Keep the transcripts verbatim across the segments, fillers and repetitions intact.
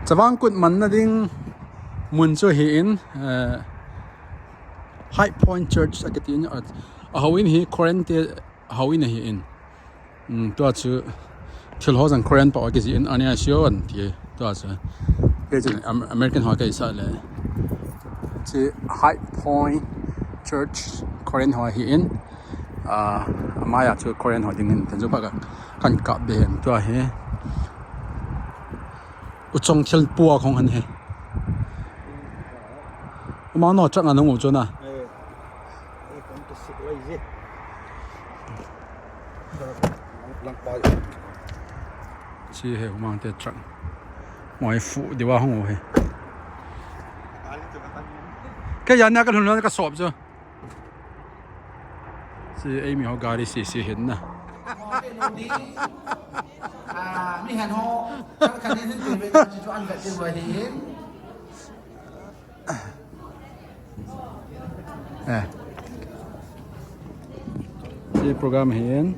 Chavang Kut manna ding mun chu ahin, eh, High Point Church akiti in, a, a houin hi Korean te houin ahin. Um, tua chu thil ho jong Korean pao a kijih in, ania sio an ti, tua chu. Kei chun Am-, American ho kei sa le. Chu High Point Church Korean ho ahin. Ah, amai a chu Korean ho dingin, ten chu pa ka, kan kap be hen tua hi. U chong thil pua khong han he. Amang no chang anung u chu na. Eh, eh, kan ka sik lai je. Lang, lang pa. Chi he, amang te chang. Moi fu diwa hong u he. Ke ya na ka lhun lhun ka sop chu. Chi ei mi ho gari si si hin na. Ah, mi han ho, kan kan ni tu ve chu an vet din wa hin. Eh. Chi program hin.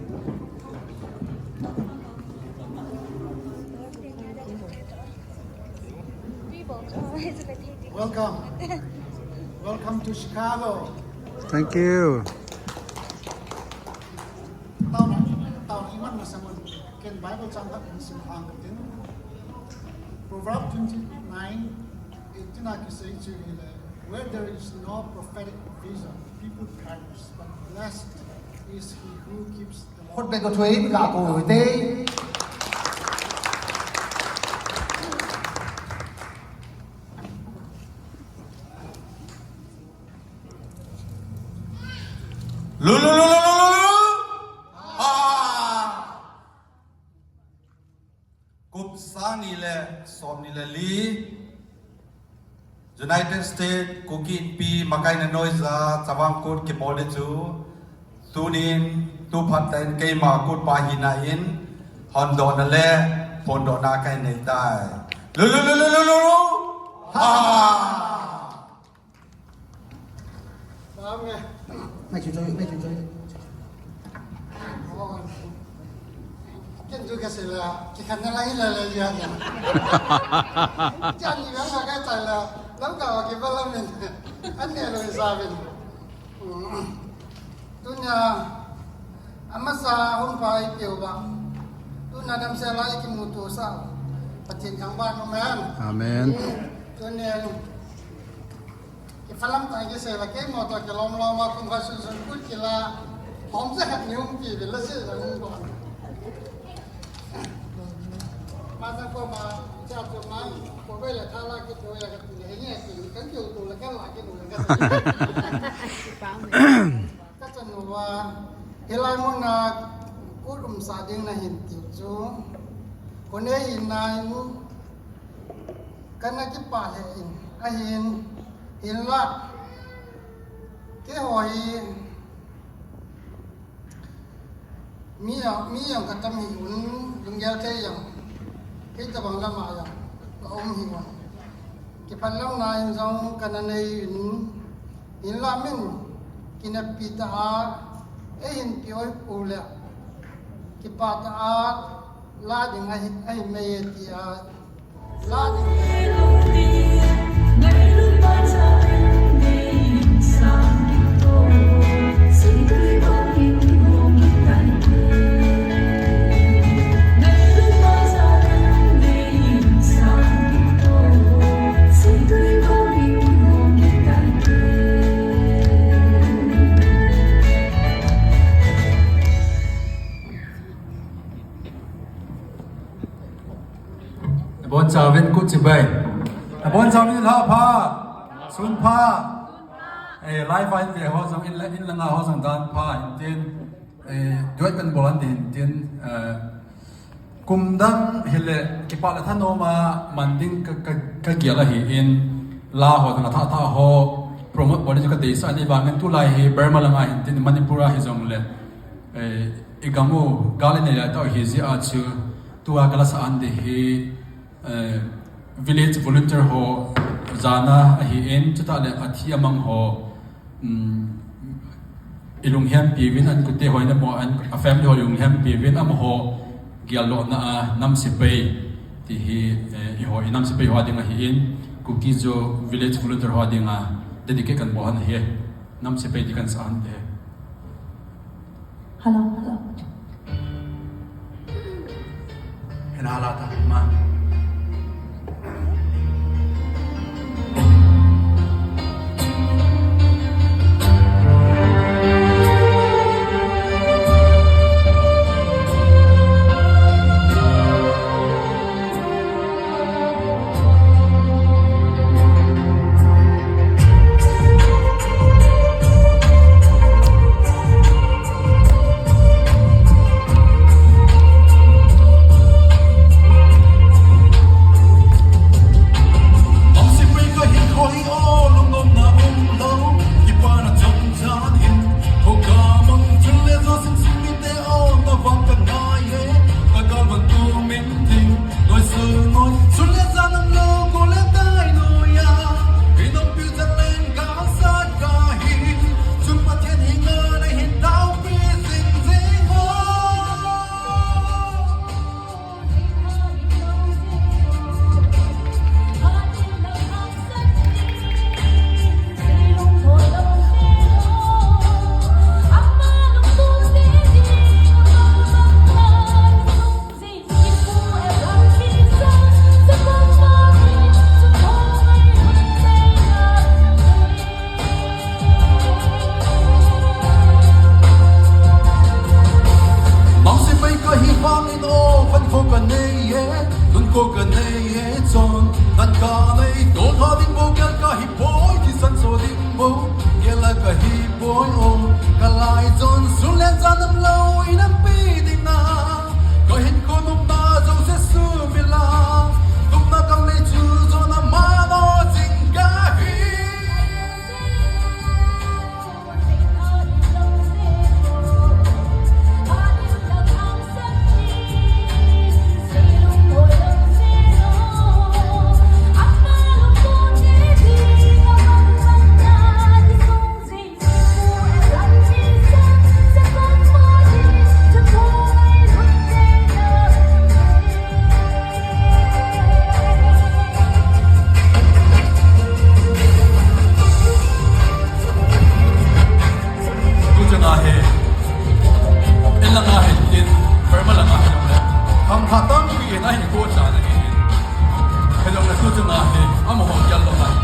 Welcome. Welcome to Chicago. Thank you. Taona, taona iman masa mun. Ken Bible chang khat in sim hang tin. Proverbs twenty-nine, eighteen a kisei chu hile, "Where there is no prophetic vision, people perish, but blessed is he who keeps the law." Khut beng ko thoi ka ko te. Lu, lu, lu. Ah. Kum sang ni le som ni le li. United States, Kuki Inpi, Makaina Noiza, Chavang Kut kibol di chu. Tunin, tu phat in keima Kut pa hina in, hon dohna le, phon dohna ka nei tai. Lu, lu, lu. Ha! Mai chu choi, mai chu choi. Ken chu ka sei la, ki khan na la hi la la ya. Chan ni bang ka chai la, lau ka ki ba la min. An ne lo sa min. Tunia, amasa hung pa i pio ba. Tunia dam se la i ki mu tu sa. Pathen thang ba no man. Amen. Tunia, Kifalam ta kisei la kei mo to kilom lom a kum ka sun sun kut kila. Hom se khat ni hung pi ve la se la hung ko. Ma sa ko ma cha to ma ko ve la tha la ki to ya ka ti le ni ki kan ki to la ka la ki to la ka. Ka chan nu va, hilai mun a kut um sa ding na hin ti chu. Ko ne hin na in, kana kipah lheh in, ahin, hinla, keiho hi, mi a, mi jong ka tam hi un, lunggel thei jong, hitabang lam a jong, ka um hi un. Kipah lam na in jong, kana nei in, Hinla min, kineppi tah a, eihin pi oi u le, kipah tah a, la ding ahi, ahi mai e tia, la ding. Abon chauvin kut chibai. Abon chauvin la pha. Sun pha. Eh, live in ve ho jong in la, in la nga ho jong dan pha in tin. Eh, duet kan bol an din tin. Eh, Kum dang hile, kipah le thanom a man ding ka, ka, ka gel ahi in, la ho dang a thah thah ho, promote bol ding chu ka deisah ni vangin tulai hi Burma langa hin tin Manipur a hi jong le, eh, i gam u, gal i nei lai tah u hi jeh a chu, tua ka la sa an ding hi, eh, village volunteer ho jana ahi in, chutah le a thi a mang ho, Um, i lunghempi uvin an kute hoi na mo an a family ho lunghempi uvin amaho gel lohna a nam sepai Ti hi, eh, eiho, i nam sepai ho dinga ahin, Kuki-Zo Village Volunteer ho dinga dedicate kan bol ahin, nam sepai ti kan sa ahin te. Hello, hello. Hena la ta ma. Nang sepai kahi vangin o, khankho kanei e, nunkho kanei e, chon nan kanei, toltha ding bou gel kahi poi, thisan so ding bou gel a kahi poi o, kalai chon sun le chan umlou in nampi dinga, kahinkho nopna jouse sumil a, tupna kanei chu chon ama no jing kahi. Tu chang ahi, in lang ahi, tin, Burma lang ahi, khangthah tampi in ahin ko cha na hi. Hello, na tu chang ahi, amaho gel lou ahi.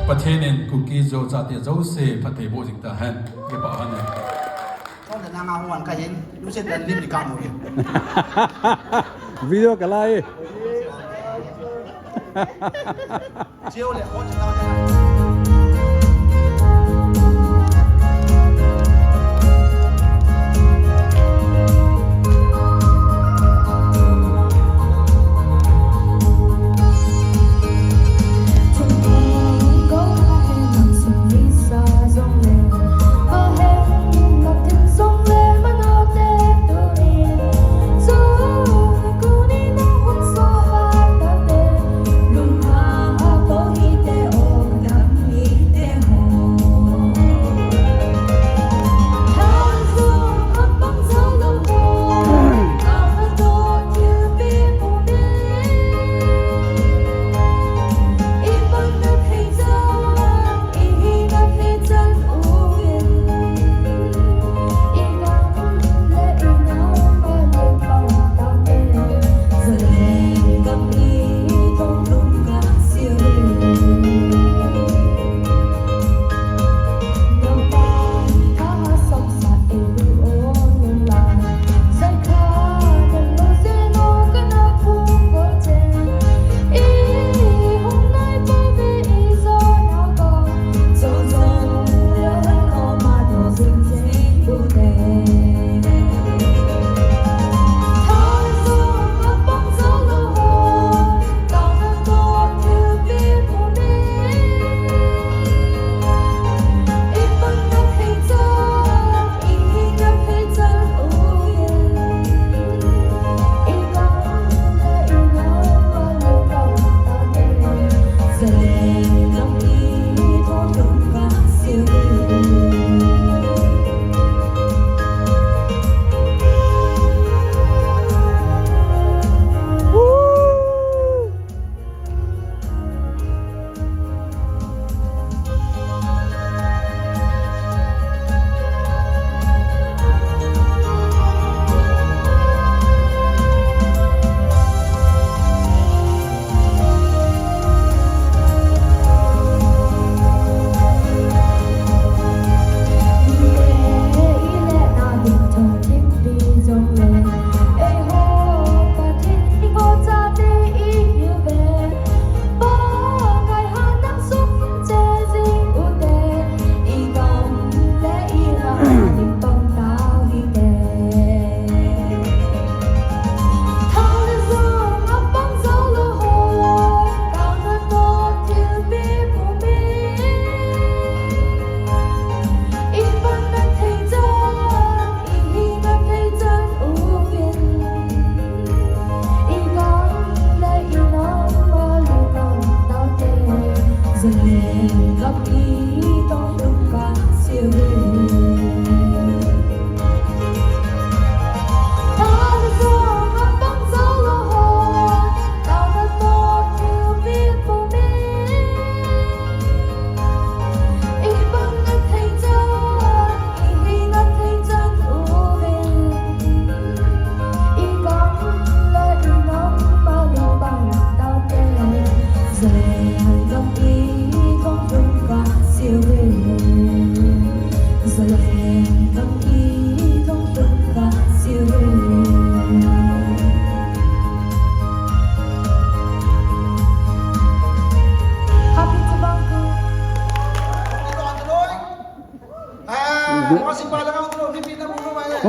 Pathen in Kuki Zo chate jouse phatthei boh jing tahen. Kipa hen. Video kalai.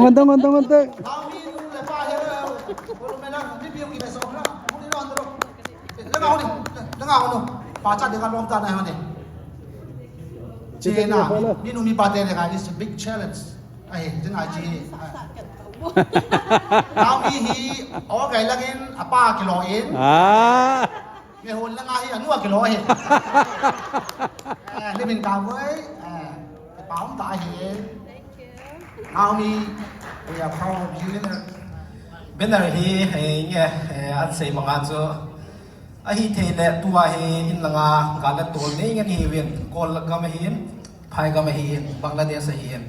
Ngan tang, ngan tang, ngan tang. Naomi nu le pa hi, eh, ko lo me na, ni pi ki le so na, mu ni lo an lo. Le nga ho ni, le nga ho no. Pa cha de ka lom ta na ho ni. Che na, ni nu mi pa te le ka is a big challenge. Ai, jing ai chi. Naomi hi, o kai langin, apa kilo in. Ah. Nge hon langa hi, anu kilo hi. Eh, ni min ka voi, eh, pa um ta hi. Naomi, we are proud of you. Banner hi, eh, nge, eh, an sei manga chu. Ahi thei le tua hi in langa, ga le tol nei nge ni hi vin, kol gam ahin, phai gam ahin, Bangladesh ahin.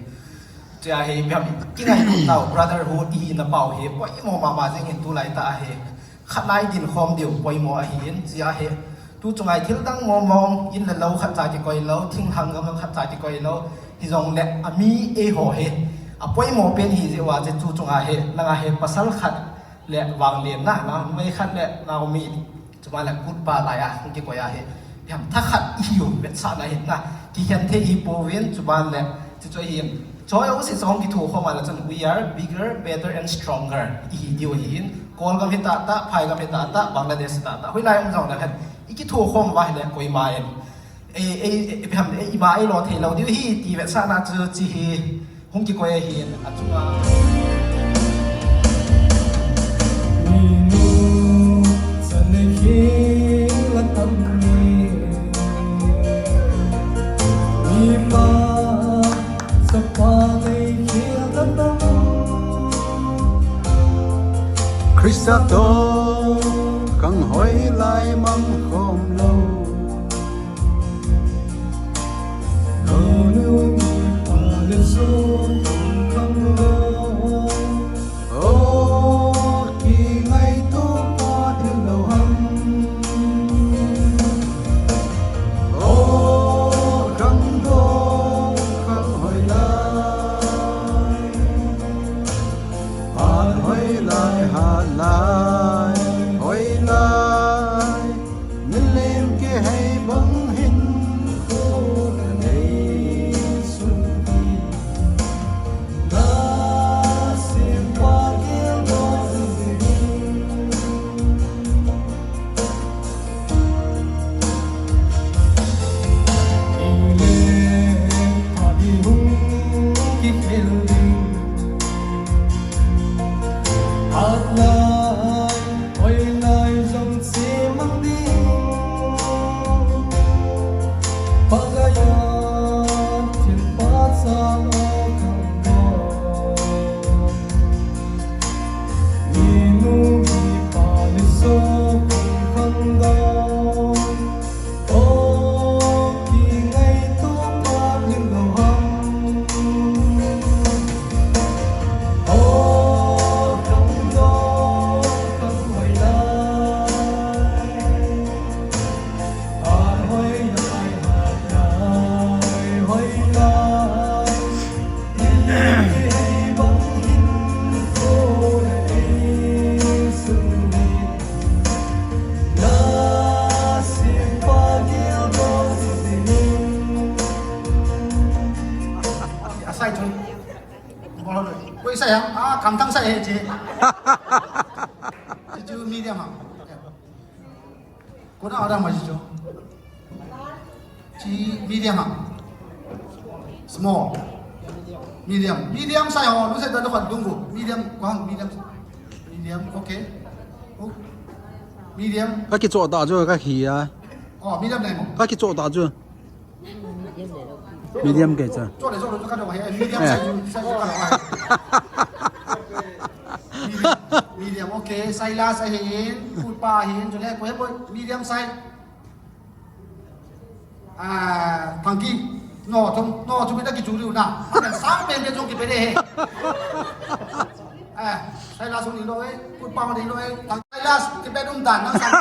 Chia hi, biam, kingai tau, brotherhood hi na pau hi, poimo mama jing in tulai ta hi. Khat lai din khom diu poimo ahin, chia hi. Tu chungai thil dang mong mong, in le lo khat cha kikoi lo, thinglhang gam khat cha kikoi lo, hi jong le, ami eiho hi. A poimo pen hi jeh uva chu tu chunga hi, langa hi pasal khat le vang len na, na, numei khat le Naomi. Chuban le kutpa lai a, hung kikoi a hi. Hiam thakhat i hiu, vetsahna hi na. Kikhen thei i hi pouvin, chuban le, chi chu hi. Choi o si chong kithu khom a le chun, we are bigger, better and stronger. I hi diu hi in. Kol gam hi ta ta, phai gam hi ta ta, Bangladesh hi ta ta. Hui lai um jong le khan. I kithu khom va hi le koima in. Ei, ei, ei, ei, ei, ima ei lo thei lo diu hi, ti vetsahna chu chi hi. Hung kikoi ahin, a chunga. Minu, sa nei khel a tam ni. Mipa, sapa nei khel a tam. Krista toh kang hoilai mang khom lo. Hat hoilai, hat lai, hoilai. Milim kihei bang hin, kona nei sun hi. Na simpa gildoh jing. Ile, pha di hung kikhel ding. Hat lai, hoilai jong chemang ding. Pakai a thilpha chang o khangdoh. Minu mipa le so khangdoh. O kingaito pa lim lo ham. O khangdoh khang hoilai. Asai chun. Koi sai ham? Ah, kamthang sai he che. Chu medium ham. Kona ada mai chu. Chi medium ha. Small. Medium. Medium size ho, lu se da ko dungu. Medium, ko hang medium. Medium, okay. Oh. Medium. Ka kicho ta chu ka hi a. Oh, medium nai mo. Ka kicho ta chu. Medium kei cha. Chole, chole, chole, ka dong hai, medium size, size ka dong hai. Medium, medium, okay. Silas ahin, Kutpa ahin, chole, koi, koi, medium size. Ah, Thangki, no, thum, no, thum kita kichu liu na. Akan sang pen pen jong kipe de he. Eh, Silas ni lo eh, Kutpa ni lo eh, Thang Silas, kipe dum dan, nang sang.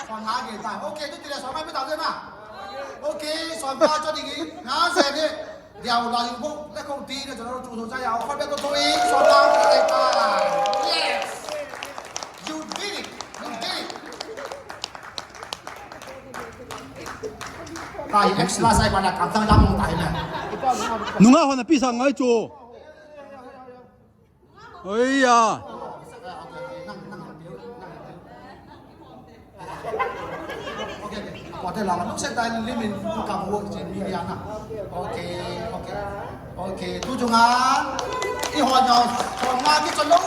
Sang lage ta. Okay, tu tile sang mai pe ta de na. Okay, sawm nga cho ding in. Nga se ni. Liao la yu bo, le ko ti ne cho chu so cha ya, ko be to to in, so la ko le ta. Yes. You did it. You did it. Tai extra sai pa na kam tang dam tai na. Nunga hon na pi sa ngai chu. Oi ya. Ok, ok. Ok, tu chunga. Iho nyo, som nga ki chon lo.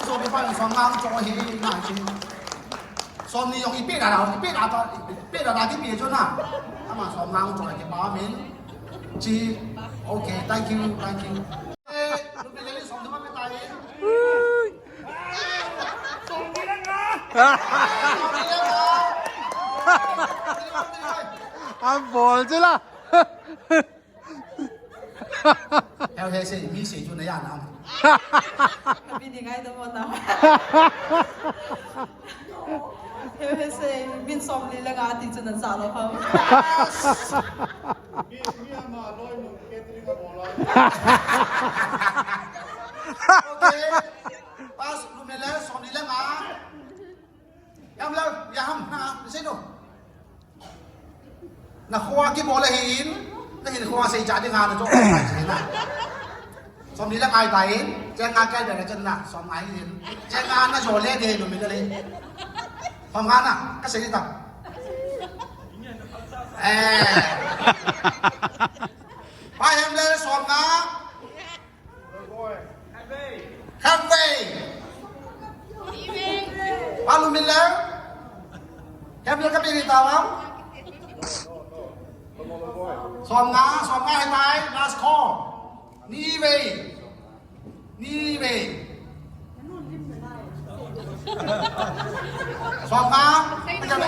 So bi pa som nga chon hi na chi. Som ni yong ipi da da, ipi da da, ipi da da ki pi chon na. Ama som nga chon ki pa min. Chi. Ok, thank you, thank you. Eh, lu pi le som de ma pe ta ye. An bol chu la. Heo he se, mi se chu na ya na. Bi ni ngai da mo na. Heo he se, min som li le nga ti chu na sa lo ha. Mi, mi ama loi nu catering a bol a. Okay. Pas lu me le som li le nga. Yam la, ya ham, na, sino? Na khoa kibol ahin, na hin khoa sei cha ding ha na jo, na. Som ni la ngai tai, cheng nga kai da na chen na, som ngai hin. Cheng nga na jo le de lu mi le. Som nga na, ka sei ta. Eh. Pa hem le som nga. Khatvei. Palu min le. Khatvei ka biri tawang. Som nga, som nga hetai, last call. Nivei. Nivei. Som nga. Som nga.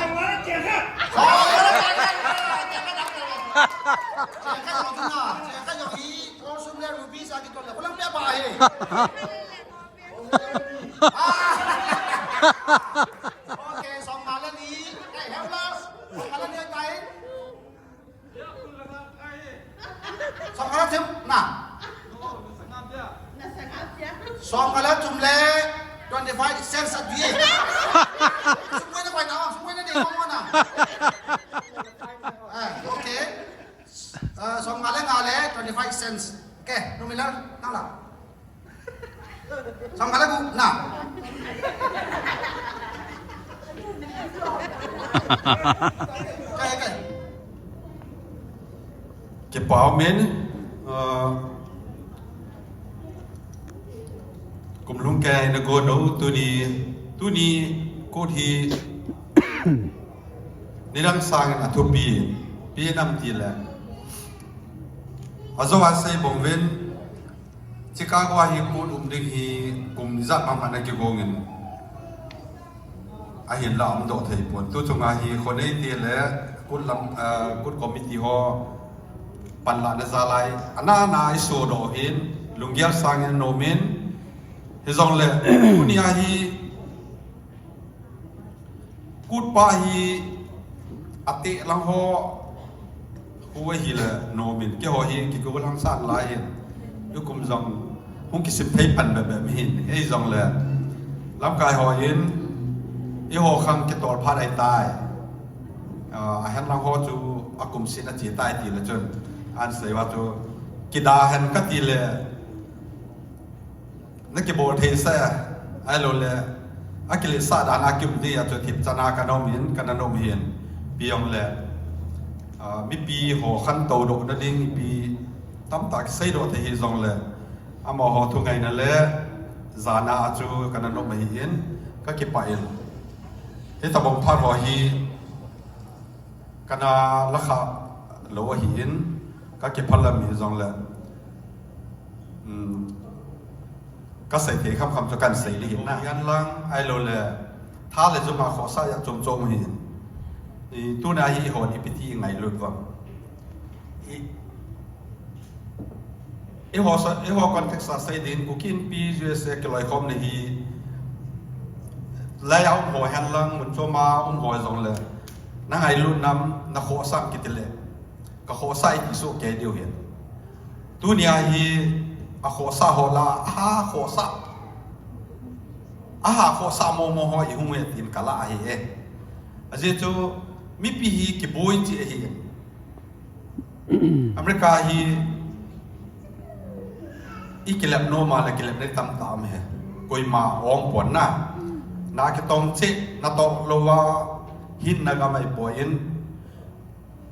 Kol sum le ruby sa kitol le, kolang pia ba he. Ah. Okay, som nga le ni. Hey, help us. Som nga le ni tai. Som nga le thum na. Som nga le thum le twenty five cents a dia. Sum nga le pai na, sum nga le ni mo na. Ah, okay. Ah, som nga le nga le twenty five cents. Okay, nu mi la, nang la. Som nga le gu na. Okay, okay. Kipa um in, ah, kum lhung kei na go do tuni, tuni kut hi nidang sangin a thupi, pi nam ti le. Ajo a sei bong vin, Chicago a hi kut um ding hi kum ni jat mang ana kigong in. Ahin la um doh thei pon. Tu chunga hi khonei ti le kut lam, ah, kut committee ho panla na jalai. Ana na i so doh hin, lunggel sangin nom in. Hijong le, tunia hi Kutpa hi ateh lang ho, hu ahi le nom in, keiho hi kigo lang san lai hin, tukum jong hung kisim thei pan bep bep hin, hijong le lamkai ho hin, eiho khang kitol phat ahi tai. Ah, ahen lang ho chu akum sin achi tai ti le chun, an sei uva chu kida hen kati le, Na kibol thei sa, ahilou le, akiletsah dan a kium ding a chu thipchan a ka nom in, ka na nom hin, pi jong le, ah, mipi ho khantou doh na ding, mipi tamtah kisei doh thei hijong le, amaho thungaina le, jana a chu ka na nom ahi in, ka kipah in. Hitabang phat ho hi, Ka na lakha lou ahi in, ka kiphalam hijong le, um, ka sei thei khamkham chu kan sei ding ahi na. Yan lang ahilou le, tha le jum a khohsah a chom chom ahi in. I, tuna hi eiho ipi ti i ngailut uvem. I, Eiho sa, eiho context a sei ding, Kuki Inpi U S A kiloikhom na hi, lei a um ho hen lang, mun chom a um ho jong le, na ngailut nam, na khohsah kiti le, ka khohsah i ti soh kei diu hin. Tunia hi, a khohsah ho la, a ha khohsah, a ha khohsah momo ho i hung e tin ka la ahi e. Ajeh chu, mipi hi kiboi chi ahi e. America hi Kilep nom a le kilep nei tamtah um e. Koima ong pon na. Na kitong cheh, na toh lou a hin na gam ahi poi in.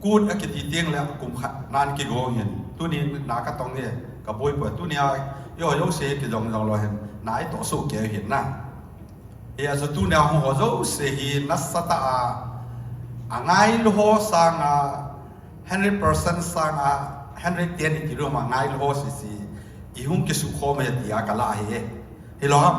Kut akiti teng le kum khat nan kigong hin. Tuni na katong e, kaboi poi. Tuni a, eiho jouse kijong jong lou hin. Na itoh soh kei hin na. Hijeh a chu tuni a hung ho jouse hi nasatah a, angailu ho sang a, hundred percent sang a, hundred ten iti lou ma ngailu ho sese, ihung kisukhom e tia kalah ahi. Hilou ham?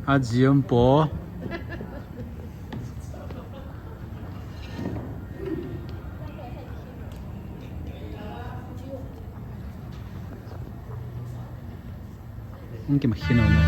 Ajiam po. Ang kimakino na.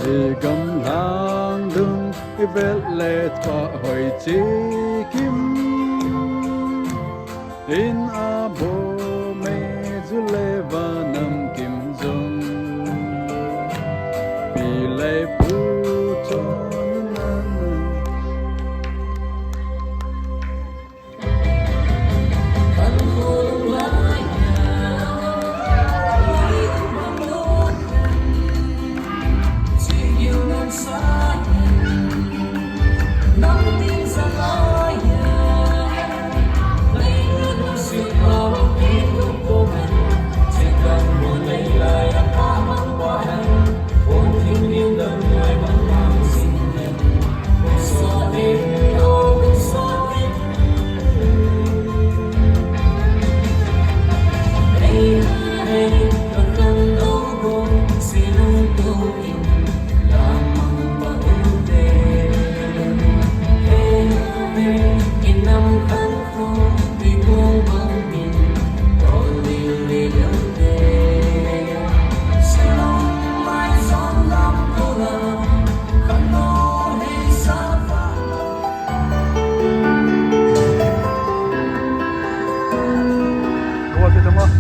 Ei gamlang dung i vet le pa hoi chi kim. In a bo me ju le va nam kim jong. Pi le pu chon nan. Thank you so much.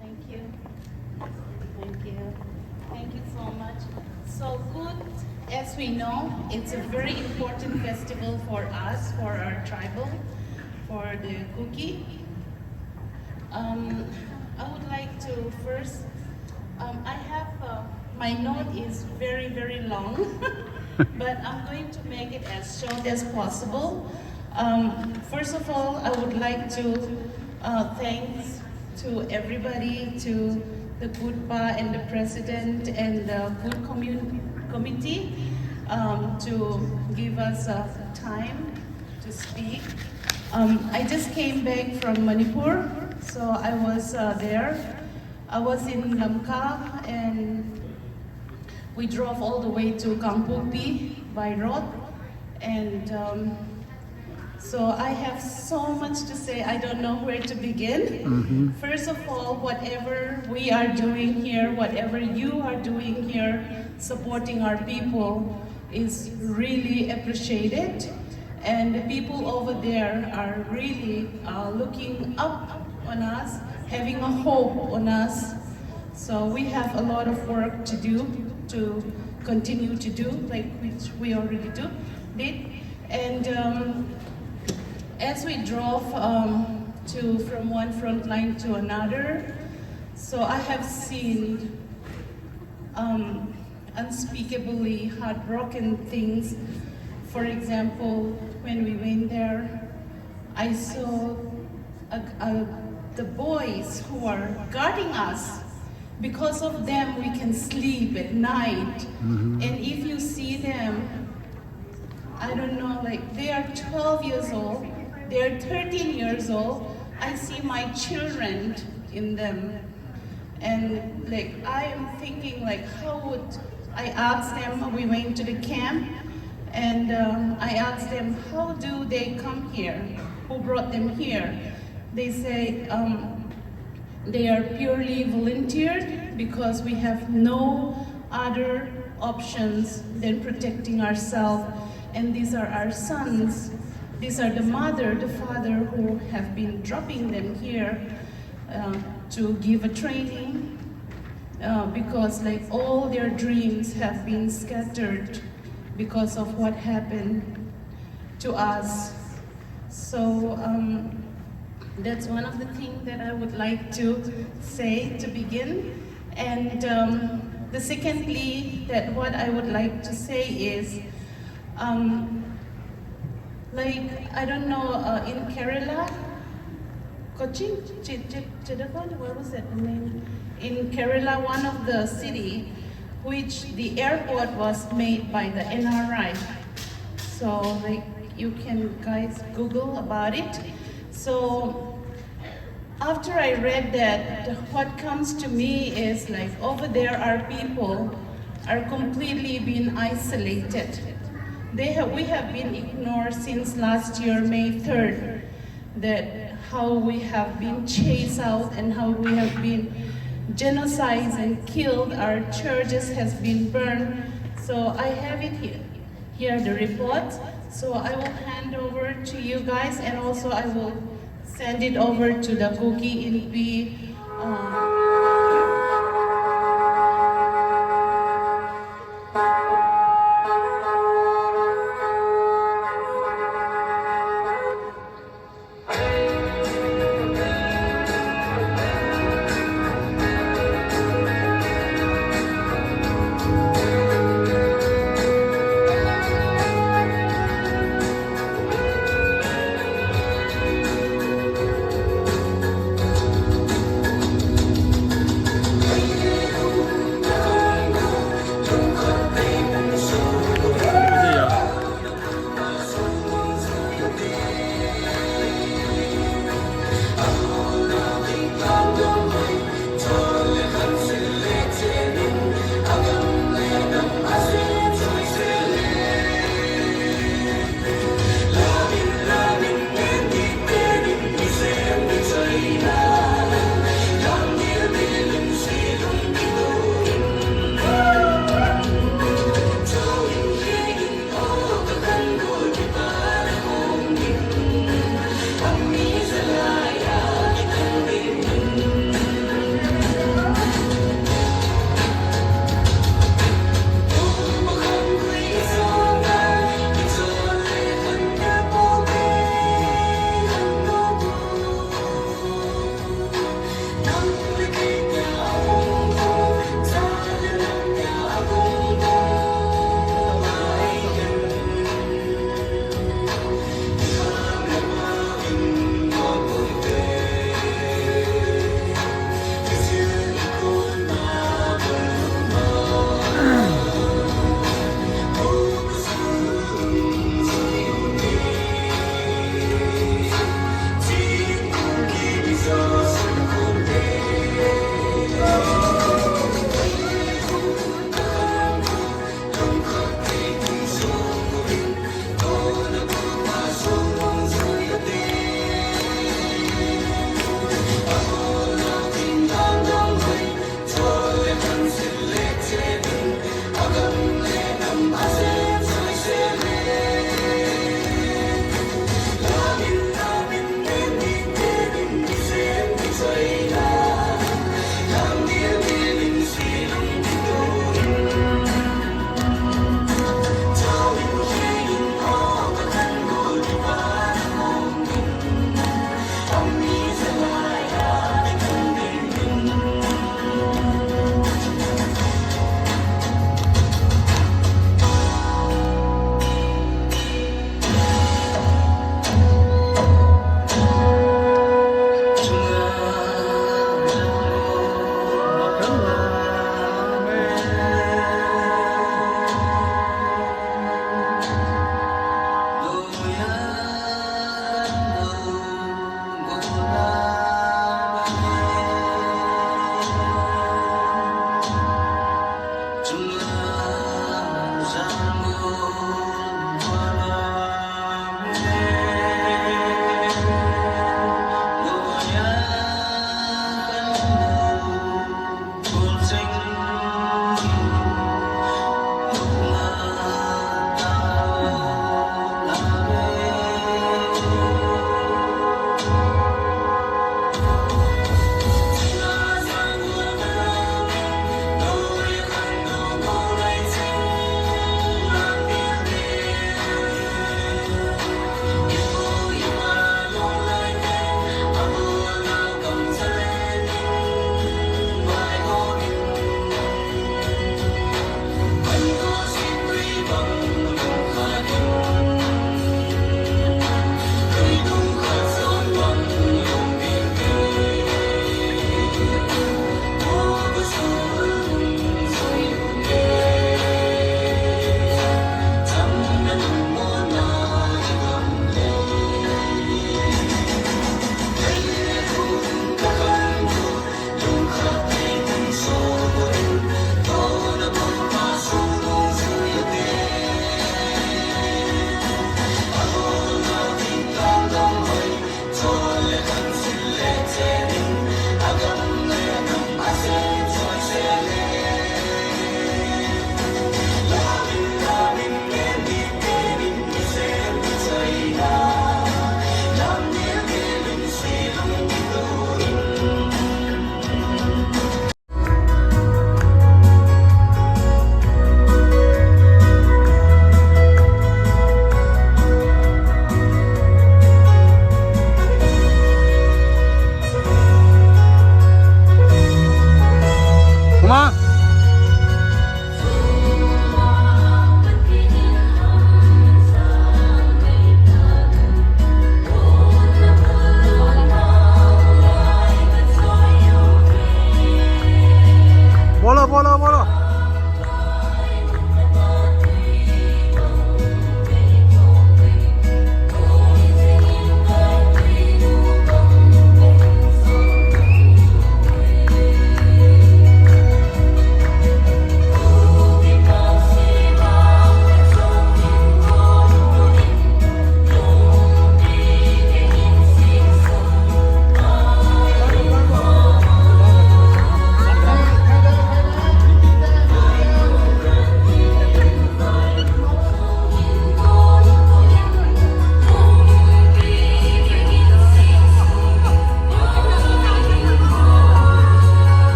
Thank you. Thank you. Thank you so much. So Kut, as we know, it's a very important festival for us, for our tribal, for the Kuki. Um, I would like to first, um, I have, uh, my note is very, very long, but I'm going to make it as short as possible. Um, first of all, I would like to, uh, thanks to everybody, to the Kutpa and the president and the Kut commun-, committee, um, to give us, uh, time to speak. Um, I just came back from Manipur, so I was, uh, there. I was in Lamka, and we drove all the way to Kangpokpi by road. And, um, so I have so much to say, I don't know where to begin. First of all, whatever we are doing here, whatever you are doing here, supporting our people, is really appreciated. And the people over there are really, uh, looking up on us, having a hope on us. So we have a lot of work to do, to continue to do, like, which we already do, did. And, um, as we drove, um, to, from one front line to another, so I have seen, um, unspeakably heartbroken things. For example, when we went there, I saw a, a, the boys who are guarding us. Because of them, we can sleep at night. And if you see them, I don't know, like, they are twelve years old, they are thirteen years old. I see my children in them. And, like, I am thinking, like, how would, I asked them, we went to the camp, and, um, I asked them, "How do they come here? Who brought them here?" They say, um, they are purely volunteered because we have no other options than protecting ourselves. And these are our sons. These are the mother, the father who have been dropping them here, uh, to give a training, uh, because, like, all their dreams have been scattered because of what happened to us. So, um, that's one of the things that I would like to say to begin. And, um, the secondly, that what I would like to say is, um, Like, I don't know, uh, in Kerala, Kochi, Chi- Chi- Chittagong, what was that name? In Kerala, one of the city, which the airport was made by the N R I. So, like, you can guys Google about it. So, after I read that, what comes to me is, like, over there are people are completely being isolated. They have, we have been ignored since last year, May third, that how we have been chased out and how we have been genocide and killed. Our churches has been burned. So I have it here, here the report. So I will hand over to you guys, and also I will send it over to the Kuki Inpi. Uh,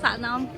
Sa nam.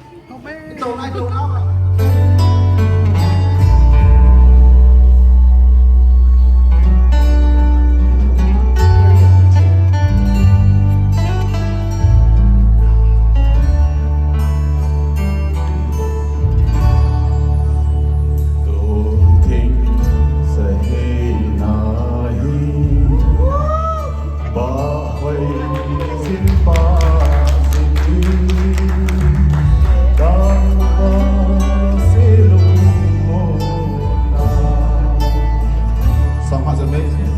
Song has amazing.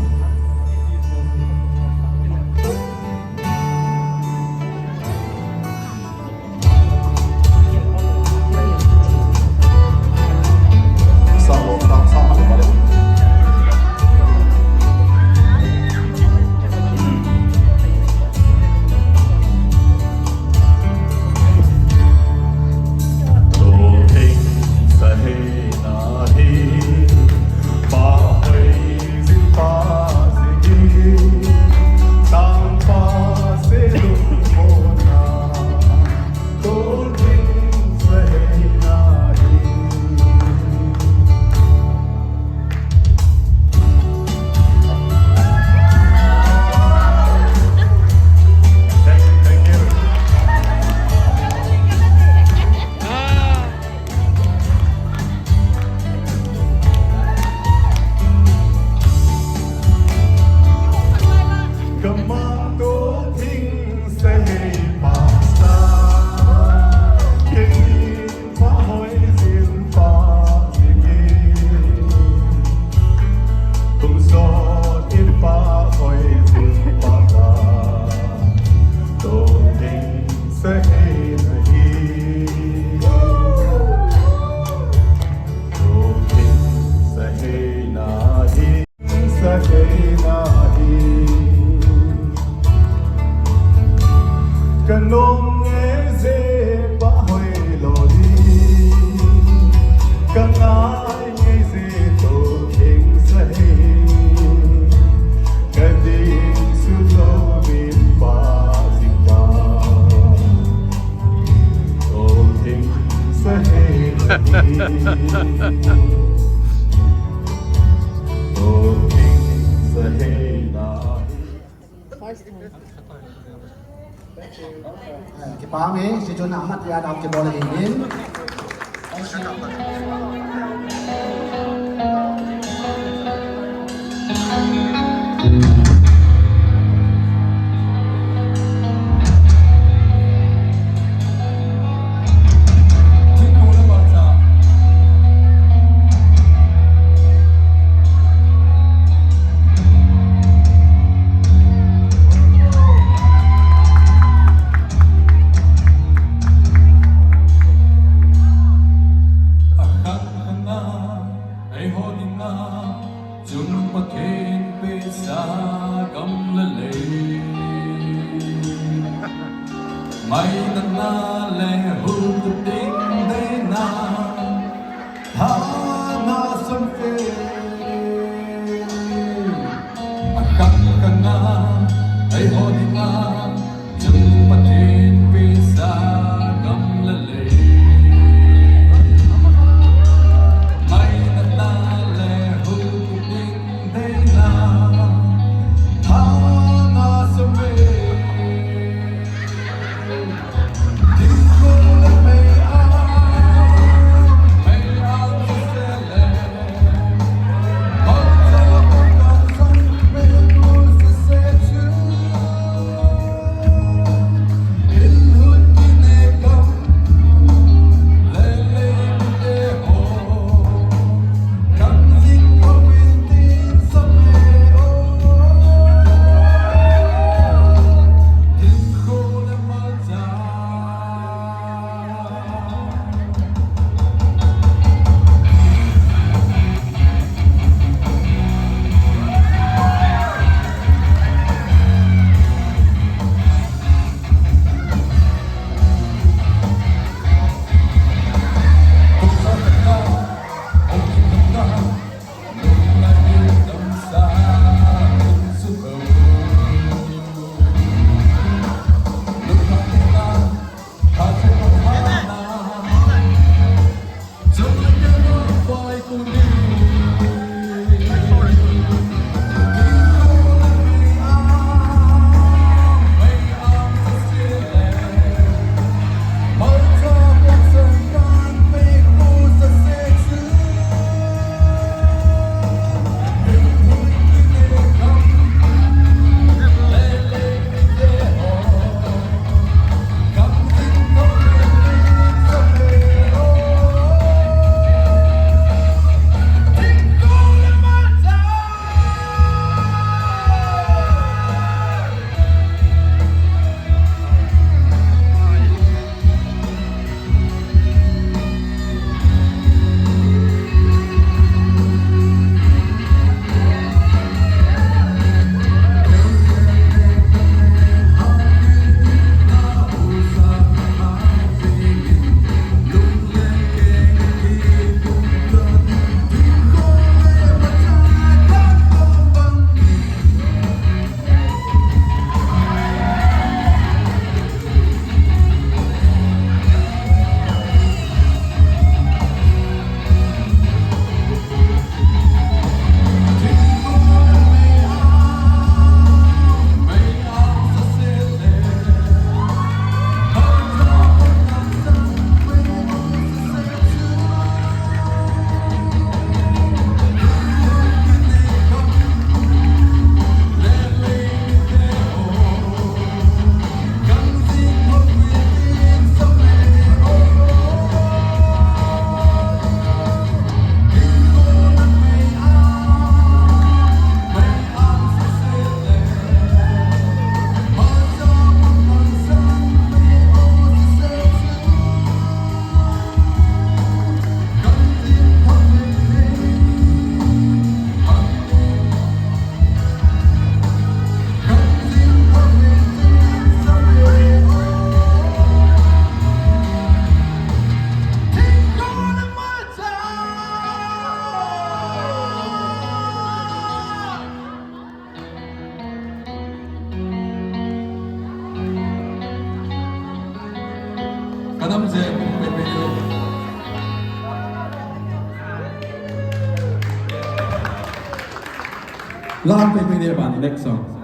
Kipa me, si chun amat ya dau kibol ahi in. Lam pe pe de ban next song.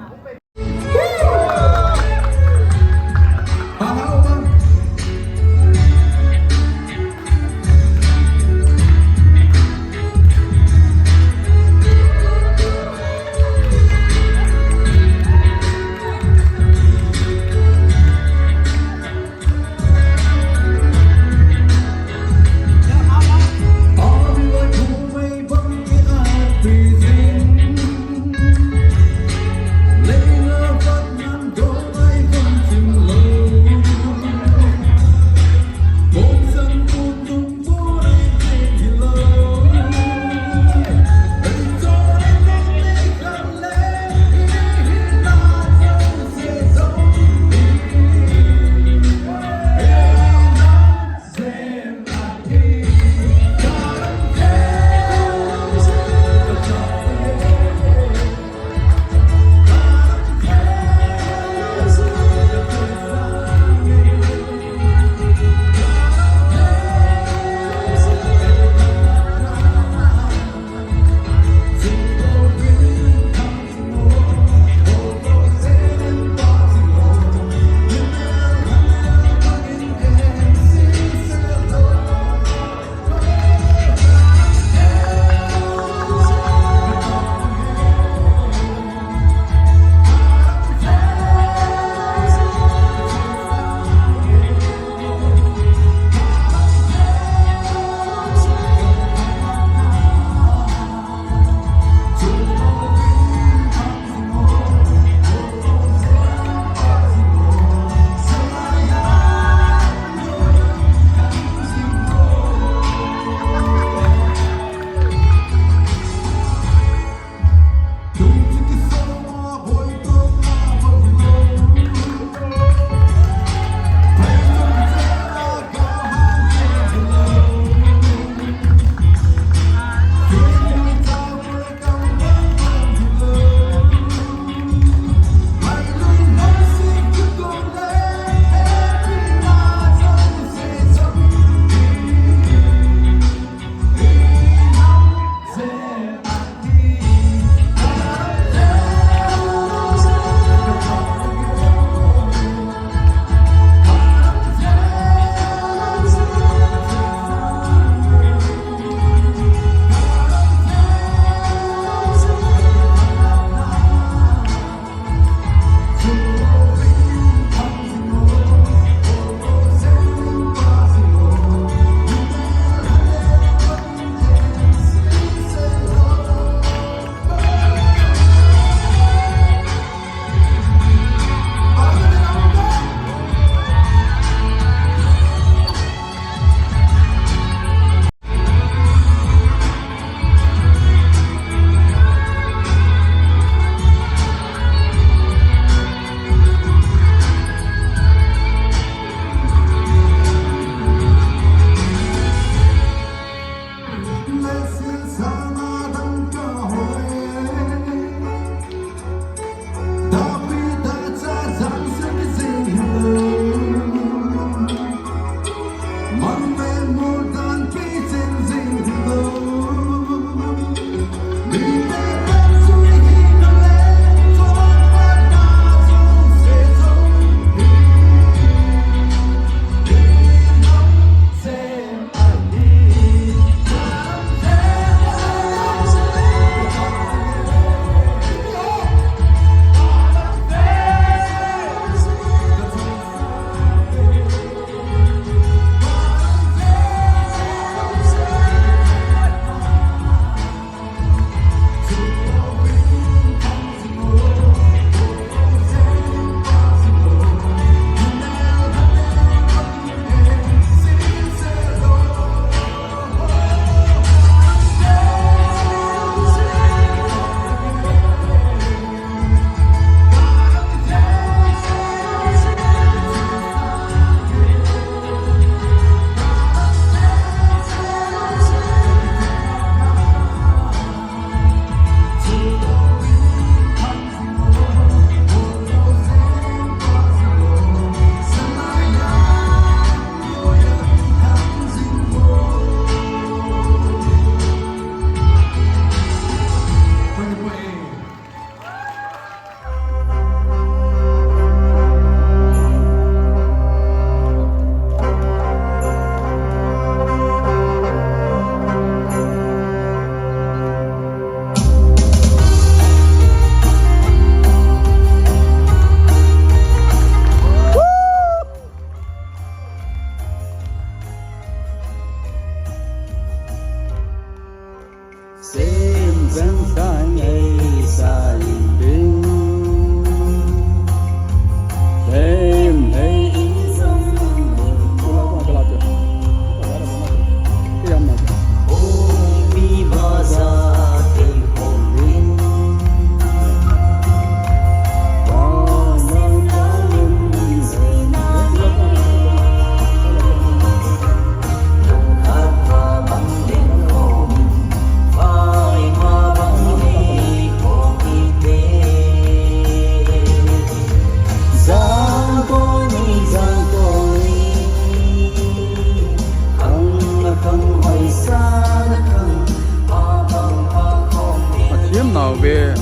Athiam nau ve.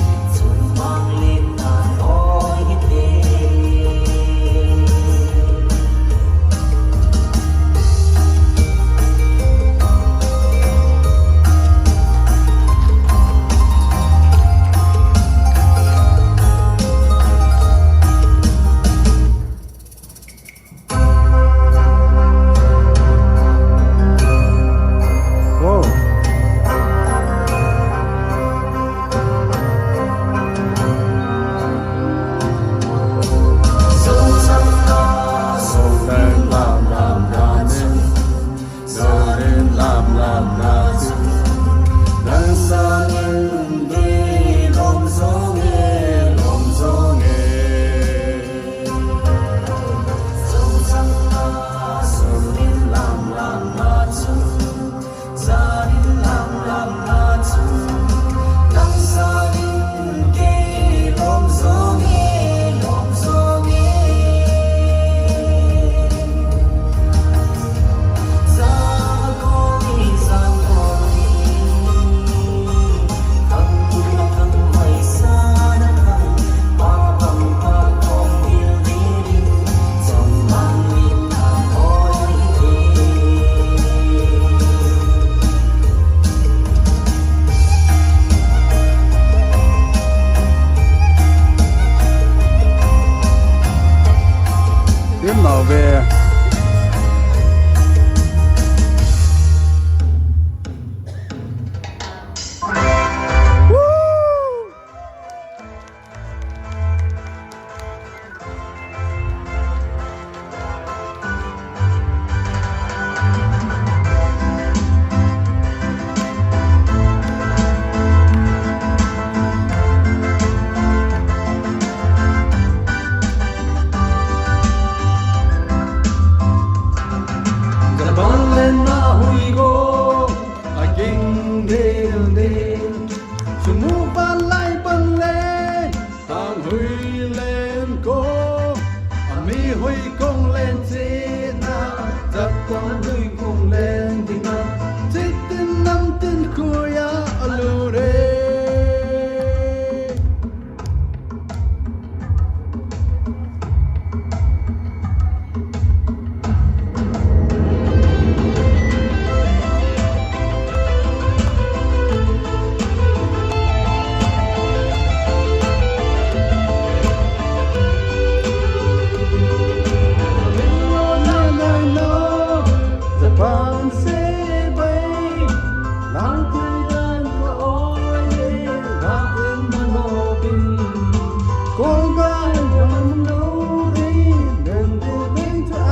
Yun love. Japan len na hui go, a ging del del. Sumu ban lai bang le, sang hui len ko. A mi hui kong len che na, Japan hui kong len ding na. Chitin nam tin kuya a lu re. Japan se bai, lang thai dan ka oi le, lang in mano bin, ko gai ban lo ding, den de ding cha,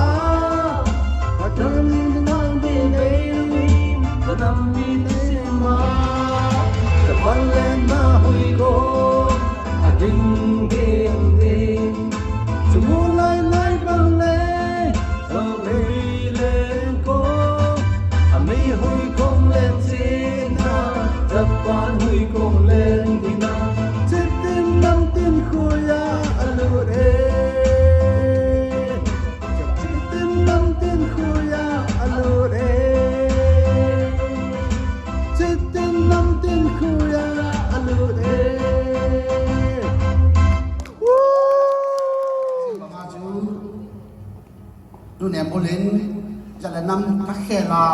a kan lang de ding, ka dam ni ne ma, Japan len na hui ko, a ding ding ding, chu mu lai lai bang le. Hui len ko, a mi hui kong len china, Japan hui kong len dina, chitin nam tin khuya a lut e. Chitin nam tin khuya a lut e. Chitin nam tin khuya a lut e. Woo! Tunem bulin, jale nam ka khela,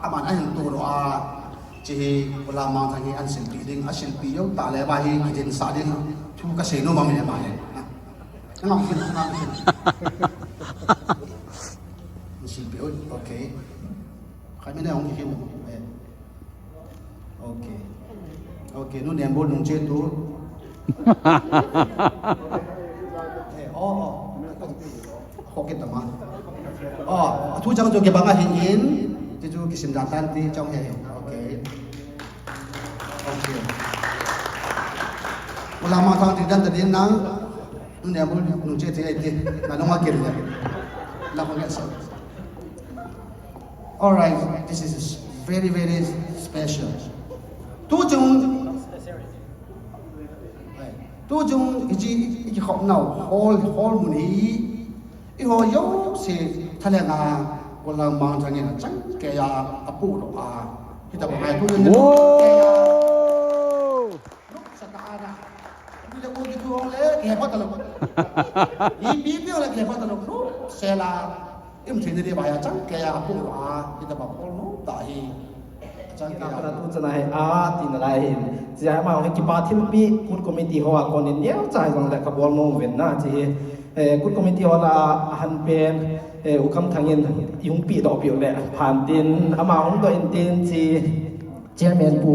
aman ahin turo a, chi hi, ula mang thang hi an silpi ding, a silpi yo ta le ba hi, a jin sa ding, thu ka sei no mang le ba hi. Ngam hin, ngam hin. Silpi, oi, okay. Khai mi ne hong hin. Okay. Okay, nu Nembul nung che tu. Eh, oh, oh. Khokit tama. Oh, athu chang chu kibang ahin, ti chu kisim dan tan ti chang he. Okay. Okay. Ula ma thang ti dan ta din nang. Nu Nembul nung che ti ai ti. Na nung akil le. La ko nge sa. All right, this is very, very special. Tu chung, tu chung, hichi, hichi khop nau, hall, hall mun hi, iho jouse, thalenga, kolang mang thangin, chang keiya, apu lo a, hita ba ngai tu chung. Wow! Luk sa ta ana. Bila ko kitu hong le, ke pa ta lo. Ipi pi le, ke pa ta lo. Luk sela. Im thei ni ba ya chang keiya pu a, kita ba ko no ta hi. Chang keiya. Ka tu chana hi a, ti na lai hin. Chia ma hong kipa thimpi, kut committee ho a kon in neo chai jong le ka bol nom uvin na, chi hi. Eh, kut committee ho la a han pen, eh, u kam thangin, i hung pi do pi le, phan tin, ama hung do in tin, chi. Chairman pu,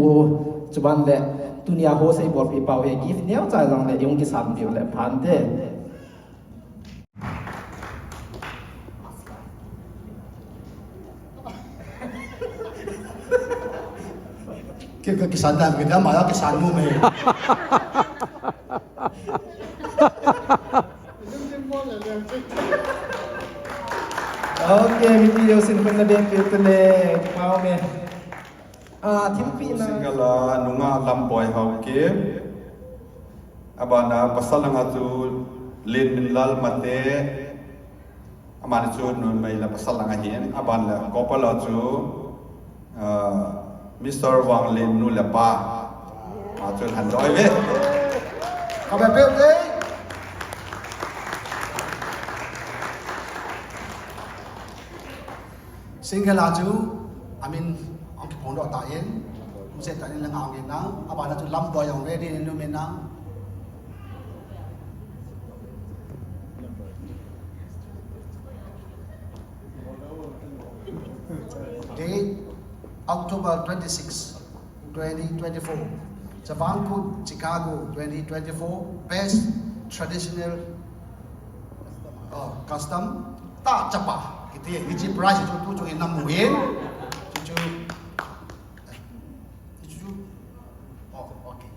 chuban le, tunia ho sei bol pi pau he gift neo chai jong le, i hung kisan pi le, phan te. Kei ka kisan dan, kei dan ma ya kisan mu me. Okay, mi ti yo sin kun na ben pe tu le, pau me. Ah, thimpi na. Single a nunga Lamboi Haokip. Abana pasal langa chu Lenminlal Mate. Amani chu numei le pasal langa hin. Aban le couple a chu, ah, Mister Wanglin nu le pa. Ma chu han doi ve. Ka be pe te. Single a chu, I mean, ong kiphong doh ta in, ong set ta in le nga ong in nang, abana chu Lamboi ong ready in num in nang. Date, October twenty-six. Twenty twenty-four. Chavang Kut, Chicago, twenty twenty-four. Best traditional, uh, custom. Ta chapa. Kiti, hichi prize chu tu chu in namu in. Chu chu. Chu chu. Oh, okay.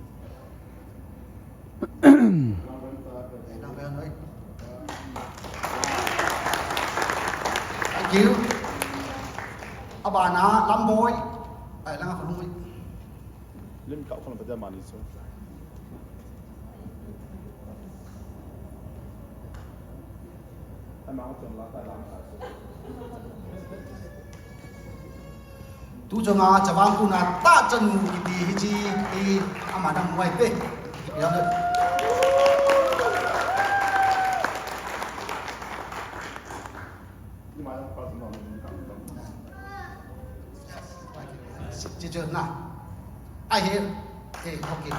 Thank you. Abana, Lamboi. Ai, langa khulung. Lim kau khulung pa mani so. Ai, ma chon la ta lam ta so. Tu chunga Chavang Kut a tah chanu kiti hichi, i ama dang wai te. Yang le. Chi chu na. Ai he. Eh, okay.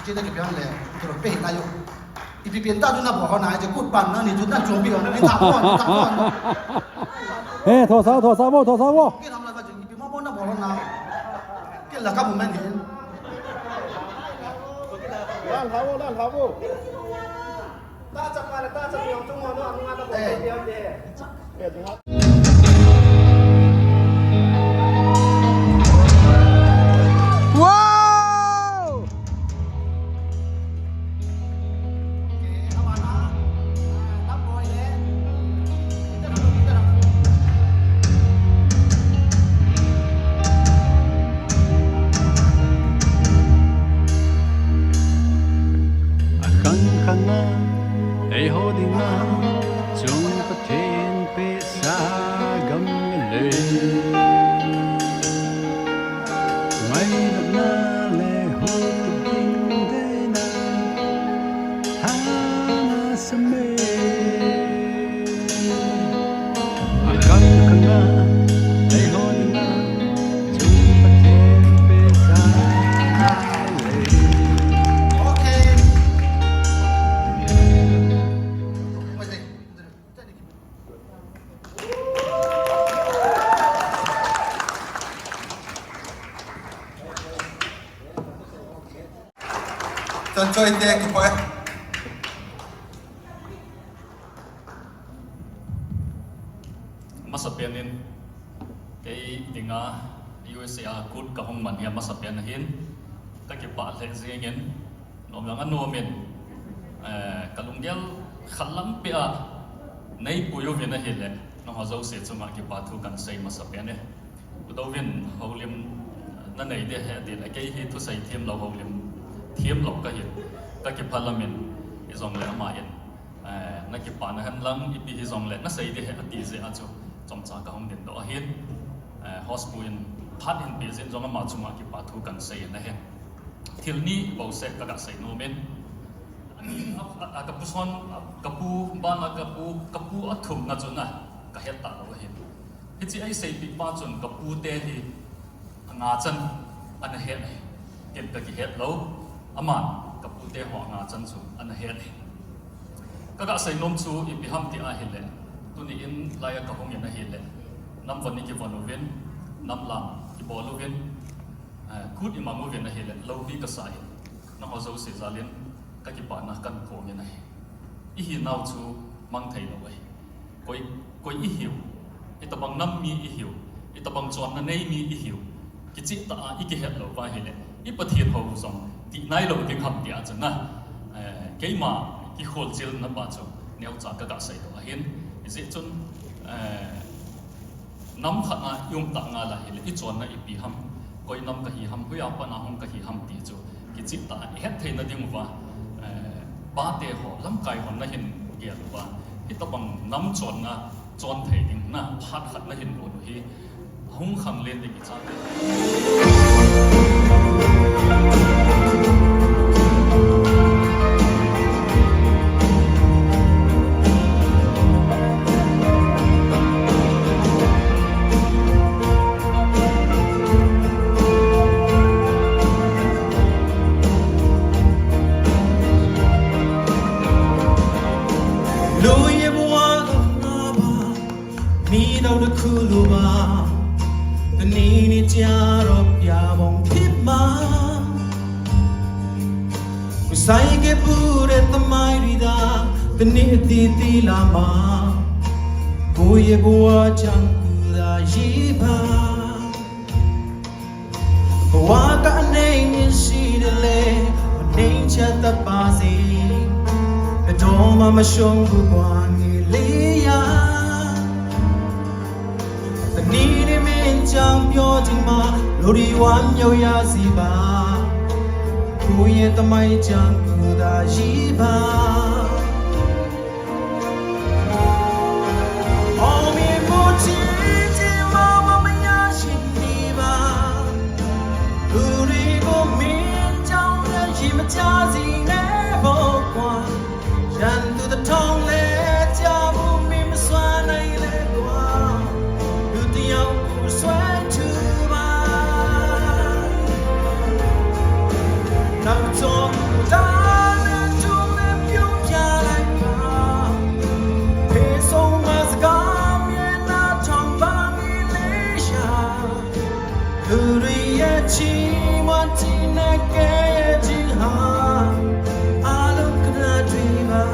Chi na ke pian le. Chu pe na yo. Ipi pen ta chu na bol ho na, chu kut pan na ni chu na chom pi ho na, ni ta ho, ni ta ho. Eh, thosao, thosao vo, thosao vo. Ke tham la ka chu ipi mo mo na bol ho na. Ke la ka mo men hin. Lan ha vo, lan ha vo. Ta chak ma le, ta chak yong chung mo na, na bol ho. Eh. Wow! Akhang khang a, eiho dinga, chung Pathen pehsa. Chonchoi te kipah e. Masapen in, kei dinga U S A a kut kahung man hi amasapen ahin, kakipah lheh jengin, nom jong anom in, eh, kalunggel khat lampi a neipui uvin ahile, nangho jouse chunga kipa thu kahin sei masapen e. Pu Dovin houlim nanei ding ahi atile, kei hi thusei themlou houlim themlou kahin, kakipah lamin, hijongle ama in, eh, nakipah nahen lang, ipi hijongle nasei ding ahi ati jeh a chu, chomcha kahung dingdoh ahin, eh, host pu in phat ahin peh jeh in jong ama chunga kipa thu kahin sei in ahi. Thil ni bouseh kaga sei nom in, a, a, a, kapu son, a, kapu, bana kapu, kapu athumna chun a, kahet talou ahi. Hiche eiseipeh pa chun kapute hi anga chan ana het ahi. Ken kakihet lou, aman kapute ho anga chan chu ana het ahi. Kaga sei nom chu ipi ham ti ahile, tuni in laiya kahung in ahile, nam von ikivon uvin, nam lang kibol uvin, eh, kut imang uvin ahile, loupi kasa in, nangho jouse jal in kakipana kahin phong in ahi. Ihinau chu mang thei lou ahi. Koi, koi ihiu, itobang nam mi ihiu, itobang chonna nei mi ihiu, kichehtah a ikihet lou uva ahile, i Pathen hou jong ti nailou ding ham tia chun a, eh, keima kikholchilna pa chu neocha kaga seidoh ahin, hijeh chun, eh, nam khat a i um tah ngal ahile, i chonna ipi ham, koi nam kahi ham, hoiya pat a hung kahi ham ti chu kichehtah a ihet theina ding uva, eh, pate ho, lamkai hon nahin gel uva, hitobang nam chonna chon thei ding na phat khat nahin gon u hi, ahung khanglen ding icha. Lui e bua ga na ba, mi dau na khulu ba, tani ni tia rop ya bong phit ma. Kusai ke pure tamai rida, tani ti ti lama, kuye bua chang kuda jiba. Bua ka nei ni si de le, nei cha ta pa si, doma ma shong bu bua ni liya. Tani ni min chang pyo ting ma, lori wan yo ya si ba. Kuye tamai chang kuda jiba. Omi mu chi chi ma ma ma ya shin ni ba. Uri bu min chang ya ji ma cha si ne bo kwa. Jan tu ta thong le cha bu mi ma swa nai le kwa. Lu ti yau ku swa chu ba. Nau chong ta le tu le piu pia lai pa. Pe song ma sa gam ye na chong ba mi le sha. Hurry ye chi wan ti na ke ye chi ha. Alung kna driver.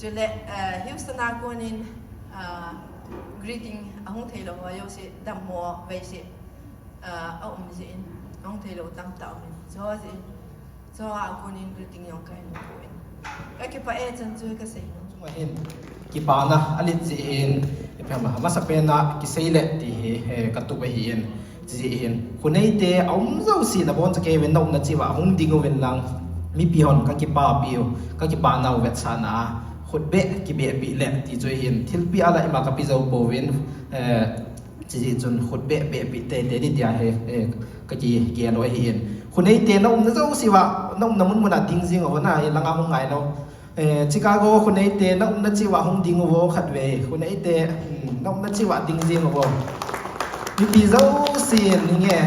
Chule, eh, Houston a konin, ah, greeting ahung theilou ho jouse dammo veise, ah, aum jeh in, ahung theilou tamtah aumin. Chuho jeh in, chuho a konin greeting jong kahin poi. Kakipah e, chan chu kasei nom. Chunga hin kipana alet jeh in, ipi ham, amasapen a kisei le ti hi, eh, katup ahin. Chijeh hin, khuneite aum jouse nabonchauvin, naumna cheh uva hung ding uvin lang, mipi hon kakipapi u, kakipana u vetsahna a, khut beh kibehpeh le ti chu ahin, thilpeh a la ima kape jou pouvin, eh, chijeh chun khut beh behpeh teitei ding tia hi, eh, kakigel u ahin. Khuneite naumna jouse uva, naumna munmun a ding jing uvo, na, hilanga hung ngai lou. Eh, Chicago khuneite, naumna cheh uva hung ding uvo khatvei. Khuneite, hmm, naumna cheh uva ding jing uvo. Mipi jousen, hinge,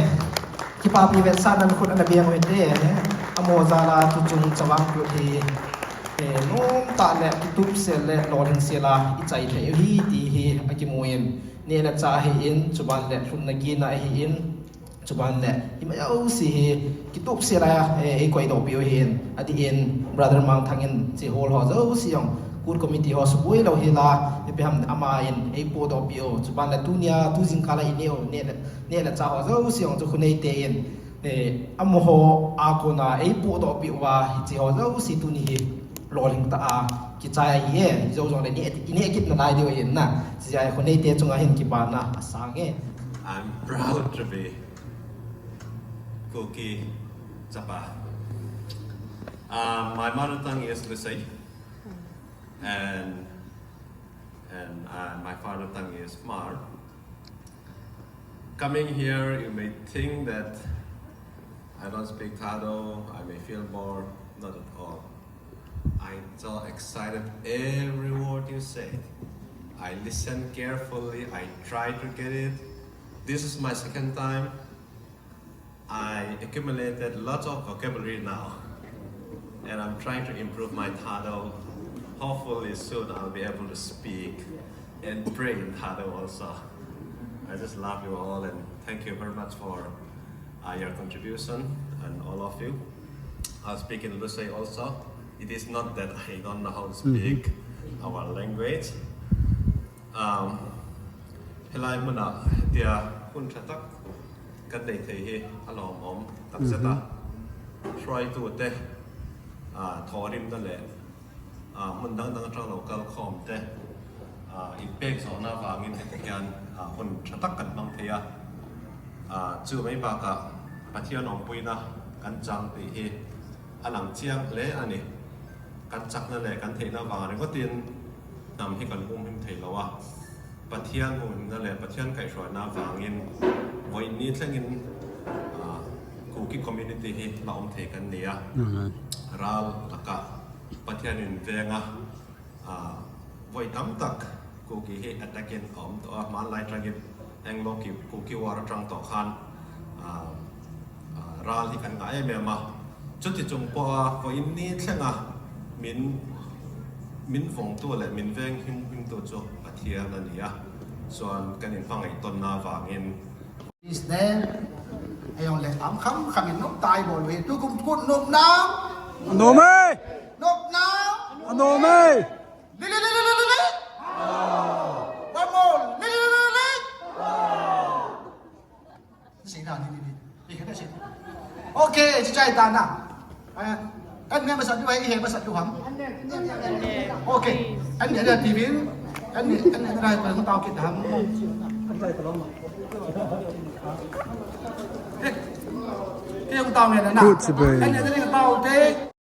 kipapi vetsahnan khut ana beng u hite. Amaho jal a tuchung Chavang Kut hi, eh, nomtah le kitupsel le lolhingsel a ichai thei u ahi ti hi akimun. Neh le chah ahin, chuban le lhunna gihna ahin, chuban le ima jouse hi kitupsel a, eh, eikoidohpeh u ahin, adeh in Brother Mangthang in hiche hall ho jouse jong, Kut committee ho suboi lou hel a, ipi ham, aman eipohdohpeh u, chuban le tunia, tujingkah a ineh u, neh le, neh le chah ho jouse jong chu khuneite in, eh, amaho a kona eipohdohpeh uva, hiche ho jouse tuni hi lolhing tah a kichai ahi e, hijou jongle ineh, ineh kit nalai diu ahin na, chijeh a khuneite chunga hin kipana asang e. I'm proud to be Kuki Chapa. Uh, my mother tongue is Lusei, and, and, uh, my father tongue is Hmar. Coming here, you may think that I don't speak Thado, I may feel bored, not at all. I'm so excited every word you say. I listen carefully, I try to get it. This is my second time. I accumulated lots of vocabulary now, and I'm trying to improve my Thado. Hopefully soon I'll be able to speak and pray in Thado also. I just love you all and thank you very much for, uh, your contribution and all of you. I'll speak in Lusei also. It is not that I don't know how to speak our language. Um, hilai muna tia hun thatak kan nei thei hi alom om tak zeta. Hruaitute, ah, thohrimna le, ah, mun dang dang atang local khawmte, ah, in pek zawhna vangin hetihian, ah, hun thatak kan hmang thei a. Ah, chu mai bakah Pathian awmpuina kan chang tih hi a lang chiang hle a ni. Kan chakna le kan theihna vang ringawtin hnam hi kan humhim thei lo a. Pathian humhimna le Pathian kaihhruaina vangin vawiin ni thlengin, ah, Kuki community hi la awm thei kan ni a. Ral lakah Pathian in veng a, ah, voi tam tak Kuki hi attack in a awm tawh a, hmanlai attack in Anglo Kuki War aṭang tawh khan, ah, ah, ral hi kan ngah em em a. Chuti chung pawh a, vawiin ni thlenga min, min vawngtu le min veng him, himtu chu Pathian a ni a. Chuan kan inhmangaih tawnna vangin, His name. Hei awng le, am kham kham in nop tai bawl ve. Tukum kut nopna. A nop e. Nopna. A nop e. Li, li, li. One more. Li, li, li, li. Sing na, li, li, li. Li, li, li. Okay, chichai ta na. Eh, kan ne masat duhai, ihe masat duham. Okay. Kan ne, kan ne T V. Kan ne, kan ne na rai pa tau kit ham. Eh, ke hung tau ne na. Good, Sibai. Kan ne, kan ne tau te.